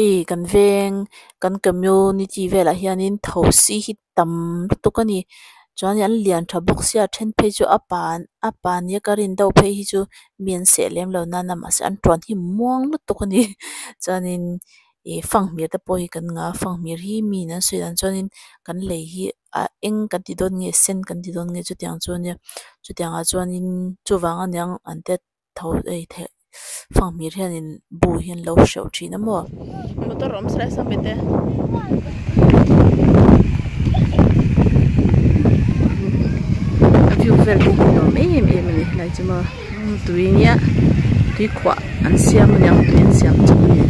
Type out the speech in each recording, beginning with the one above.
Hei kan veng kan community velah hianin thosi hi tam lutuk a ni chuan an lian tha bawk sia a then phei chu a pan a pan nia ka rin deuh phei hi chu mi an seh lem lo nana mahse an tuan hi muang lutuk a ni chuanin ih fanghmir te pawh hi kan ngah a fanghmir hi mi in an sawi dan chuanin kan lei hi a eng kan ti dawn nge sen kan ti dawn nge chutiang chu ania chutiang ah chuanin chuvang aniang an tet tho ei theih fanghmir hianin bu hi an lo hreuh thin a maw. Motor awm sela sawmi te a view vel hi nuam em em a ni helai chu maw tui nia tui khuah an siam aniang tui an siam chawp a ni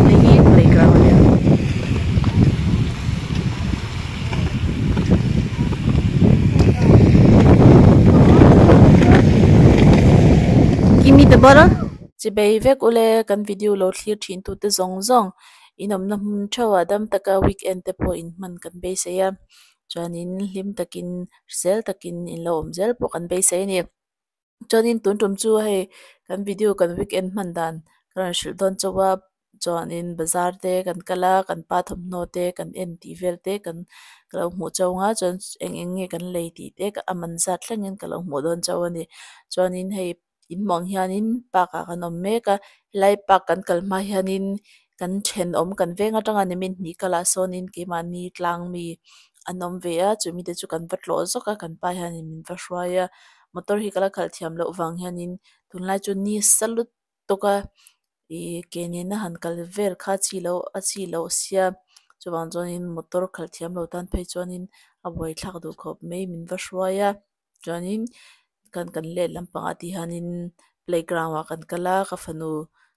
hei hi playground a nia. Give me the bottle. Chibei vek ule kan video lo thlir thin tute zawng zawng in awmna hmun theuhah dam taka weekend te pawh in hman kan beisei a chuanin hlim takin hrisel takin in lo awm zel pawh kan beisei a ni. Chuanin tun tum chu hei kan video kan weekend hman dan ka rawn hrilh dawn chauh a chuanin bazar te kan kal a kan pa thawmhnaw te kan en tih vel te kan ka lo hmuh chauh ang a chuan eng eng nge kan lei tih te a man zat thlengin ka lo hmuh dawn chauh a ni chuanin hei in hmuh ang hianin park ah kan awm mek a helai park kan kal hma hianin kan thenawm kan veng atanga nimin hnih kalah sawnin keimahni tlang mi an awm ve a chumi te chu kan va tlawh zawk a kan pa hianin min va hruai a motor hi ka la khalh thiam loh vang hianin tunlai chu ni sa lutuk a ih ke nena han kal vel kha chi loh a chi loh sia chuvang chuanin motor khalh thiam lo tan phei chuanin a buaithlak duh khawp mai min va hruai a chuanin kan kan let lampangah tih hianin playground ah kan kal a ka fanu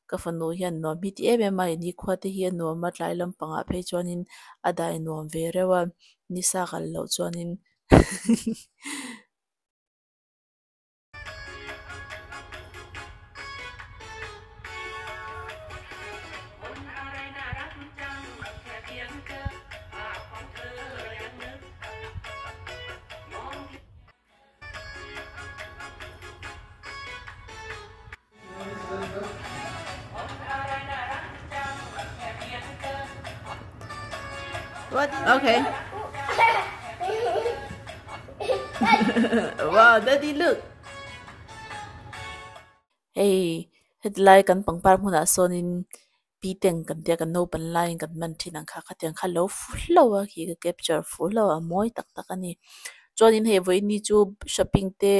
ka fanu hian nuam hi ti em em a nikhua te hi a nuam a tlai lampangah phei chuanin a dai nuam ve reuh a nisa kal loh chuanin. Okay. Wow, daddy look. Hei, hetilai kan pangpar hmunah sawnin pi teng kan tia kan naupan laiin kan hman thin ang kha khatiang kha lo fu hlauh a khi ka capture fu hlauh a a mawi tak tak a ni. Chuanin hei vawiin ni chu shopping te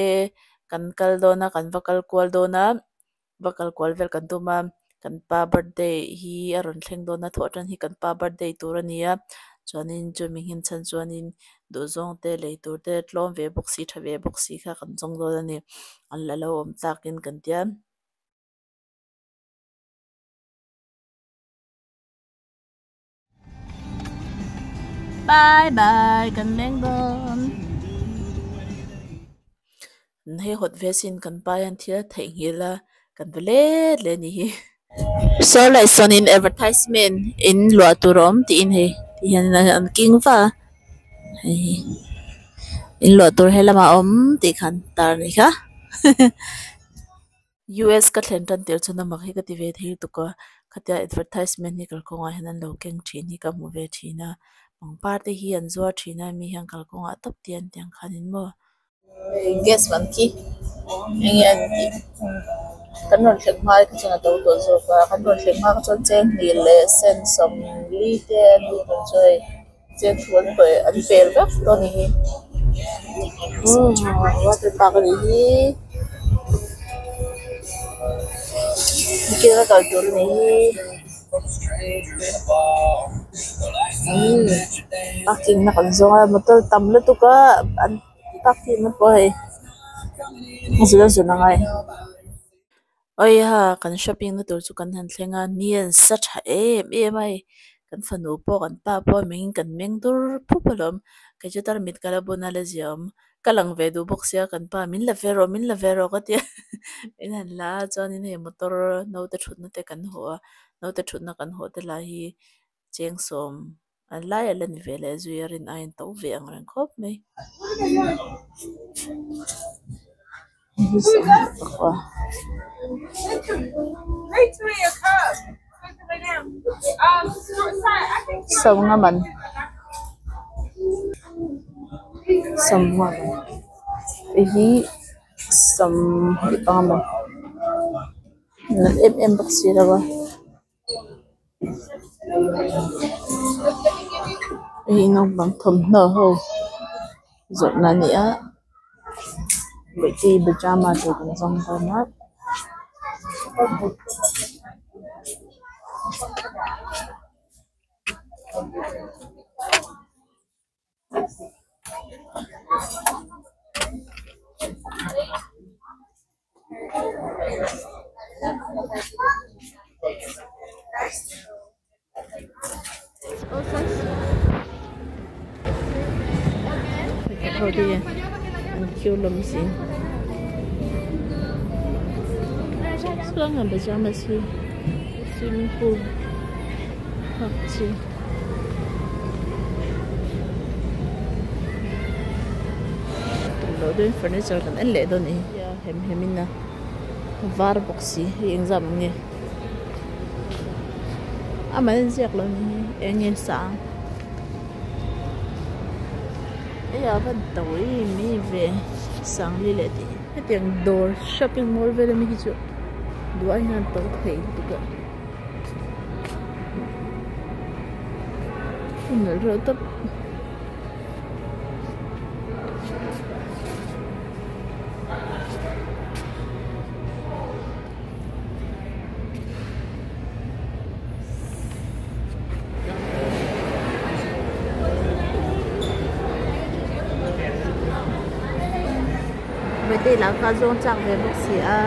kan kal dawn a kan va kal kual dawn a va kal kual vel kan tum a kan pa birthday hi a rawn thleng dawn a thawh tan hi kan pa birthday tur a ni a chuanin chumi nghen chhan chuanin duhzawng te lei tur te tlawm ve bawk si tha ve bawk si kha kan zawng dawn a ni an la lo awm tlakin kan tia. Bye bye kan leng dawn hei hawt ve sin kan pa hian thil a theihnghilh a kan va let leh a nih hi saw lai sawnin advertisement in luah tur a awm tiin hei ti hian an keng va a hei hi in luah tur helamah a awm tih kha an tar a nih kha. US ka thlen tan tir chuan amak hi ka ti ve thei lutuk a khatia advertisement hi kalkawngah hian an lo keng thin hi ka hmu ve thin a pangpar te hi an zuar thin a mi hian kalkawngah tawp te an ti ang khanin maw. Gas man khi enge an tih kan rawn thleng hma kha chuan a to tawh zawk a kan rawn thleng hma kha chuan cheng hnih leh sen sawmli te an ni rawn chu hei cheng thu an pe an pel vek tawh a nih hi water park a nih hi nikil a kal tur a nih hi umm parking na kan zawng a motor tam lutuk a an parking na pawh hei a zun a zun a ngai. Awiha kan shopping na tur chu kan han thleng a ni an sa tha em em a hei kan fanu pawh kan pa pawh mengin kan meng dur phup alawm kei chu tarmit ka la bun a la zia awm ka lang ve duh bawk sia kan pa min la ve rawh min la ve rawh ka tia min han la a chuanin hei motor naute thutna te kan hawh a naute thutna kan hawh te lai hi cheng sawm an lai a la ni ve leh zui a rin aiin to ve ang reng khawp mai. Sawmnga man sawmnga man hei hi sawmhnih panga man nalh em em bawk si lo a hei hi naupang thawmhnaw ho zawrhna a ni a bawihte pajama tur kan zawng dawn a. An queue hlawm si chuan an pajamas hi swimming pool hak chi. Tum loh deuhin furniture kan en leh dawn a ni a hem hem in a var bawk si hei engzam ang nge a man en ziak lo ni hi eng nge sang hei a va tawi mai ve sang li leh tih hetiang dawr shopping mall vel ami hi chu duh ai hian to thei lutuk a. Nalh reuh tawp. Mite lah kha zawng chak ve bawk si a.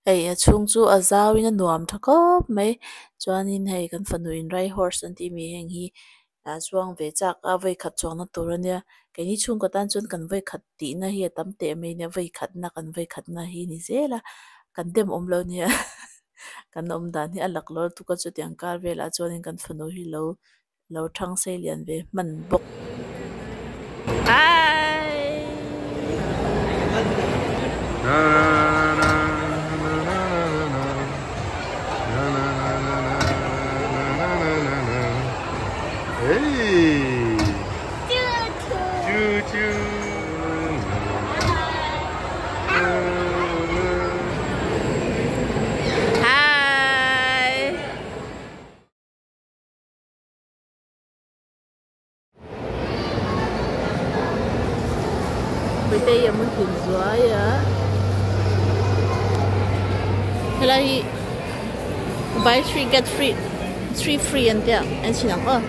Hei a chhung chu a zau in a nuam tha khawp mai chuanin hei kan fanu in rai horse an tih mi heng hi a chuang ve chak a vawi khat chuangna tur a nia keini chhungkaw tan chuan kan vawi khat tihna hi a tam teh mai nia vawi khatna kan vawi khatna hi ni zel a kan dem awm lo nia kan awm dan hi a laklawr tuk a chutiang kar velah chuanin kan fanu hi lo lo thang sei lian ve hman bawk. Hi! Hey! Choo choo! Hi! Bawihtei a muhil zuai a helai hi buy three get free three free an tia en chhin ang aw.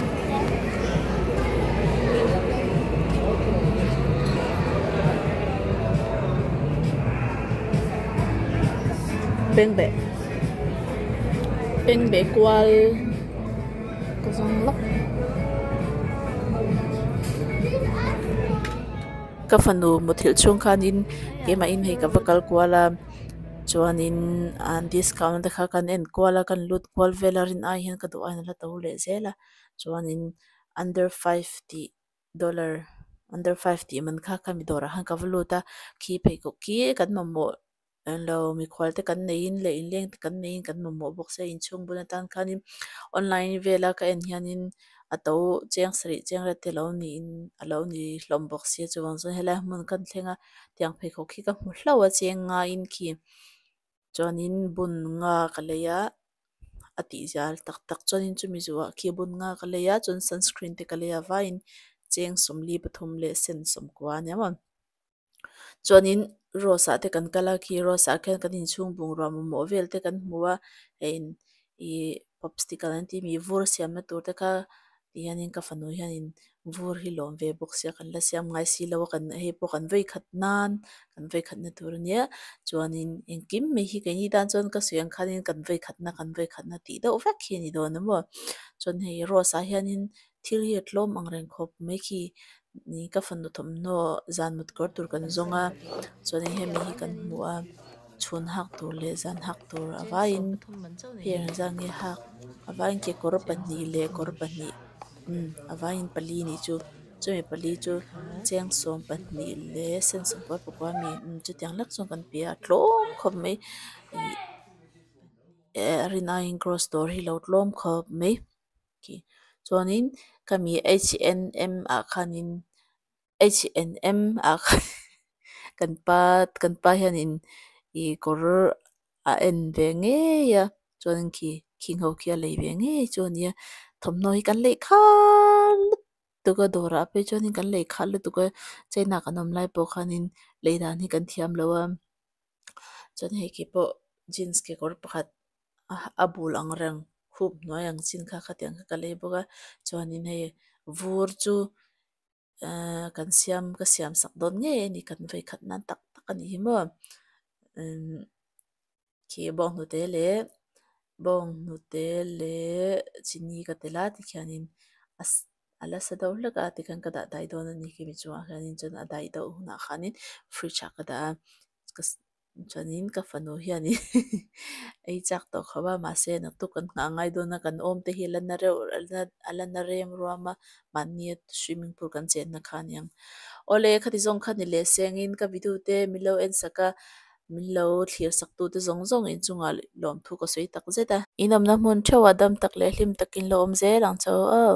Bengbeh bengbeh kual. Ka zawng lawk. Ka fanu muthilh chhung khanin keimahin hei ka va kal kual a chuanin an discount te kha kan en kual a kan lut kual vel a rin ai hian ka duh aiin a la to leh zel a chuanin under five tih dollar under five tih man kha khami dawrah khan ka va lut a khi pheikhawk khi kan mamawh. Englo mikhual te kan neiin leh inleng te kan neiin kan mamawh bawk sia inchhung bul atan khanin online vela ka en hianin a to cheng sarih cheng ret te alo niin alo ni hlawm bawk sia chuvang chuan helai hmun kan thleng a tiang pheikhawk hi ka hmu hlauh a cheng ngaiin khi chuanin bun nga ka lei a a tih zal tak tak chuanin chumi zuah khi bun nga ka lei a chuan sunscreen te ka lei a vaiin cheng sawmli pathum leh sen sawmkua a nia maw. Chuanin rose ah te kan kal a khi rose ah khian kan inchhung bungrua mamawh vel te kan hmu a hei ihh popsicle an tih mi vur siamna tur te kha ti hianin ka fanu hianin vur hi lawm ve bawk sia kan la siam ngai si lo a kan hei pawh kan vei khat nan kan vei khat na tur ania chuanin engkim mai hi keini tan chuan ka sawi ang khanin kan vei khat na kan vei khat na tih deuh vek hi a ni dawn a maw chuan hei rose ah hianin thil hi a tlawm ang reng khawp mai khi ni ka fanu thawmhnaw zan mut kawr tur kan zawng a chuanin hemi hi kan hmu a chhun hak tur leh zan hak tur a vaiin hei engzat nge hak a vaiin kekawr pahnih leh kawr pahnih umm a vaiin pali nih chu Chumi pali chu cheng 12 leh sen 99 ami chutiang hlek chuan kan pe a a tlawm khawp mai ihh eh rin aiin cross dawr hi lo tlawm khawp mai khi chuanin khami h and m ah khanin h and m ah khan kan pa kan pa hianin ih kawr a en ve ngei a chuanin khi khing ho khi a lei ve ngei chu a ni a thawmhnaw hi kan lei khal lutuk a dawrah phei chuanin kan lei khal lutuk a china kan awm lai pawh khanin lei dan hi kan thiam lo a chuan hei khi pawh jeans kekawr pakhat a bul ang reng khup hnuai ang chin kha khatiang kha ka lei bawk a chuanin hei vur chu ehh kan siam ka siam sak dawn ngei a ni kan vawikhat nan tak tak a ni hi maw imm khi bawnghnute leh bawnghnute leh chini ka tel a tikhianin a a la sa deuh hlek a tikhian ka dah dai dawn a ni khimi chungah khianin chuan a dai deuh hunah khanin fridge ah ka dah a ka chuanin ka fanu hianin ei chak tawh khawp a mahse naktuk kan nghah ngai dawn a kan awm te hi a la na reuh a la na rem ruam a mahnia swimming pool kan chenna kha aniang. Awle khati zawng kha ni leh sengin ka video te min lo en sak a min lo thlir sak tu te zawng zawng inchungah lawmthu ka sawi tak zet a. In awmna hmun theuhah dam tak leh hlim takin lo awm zel ang che aw.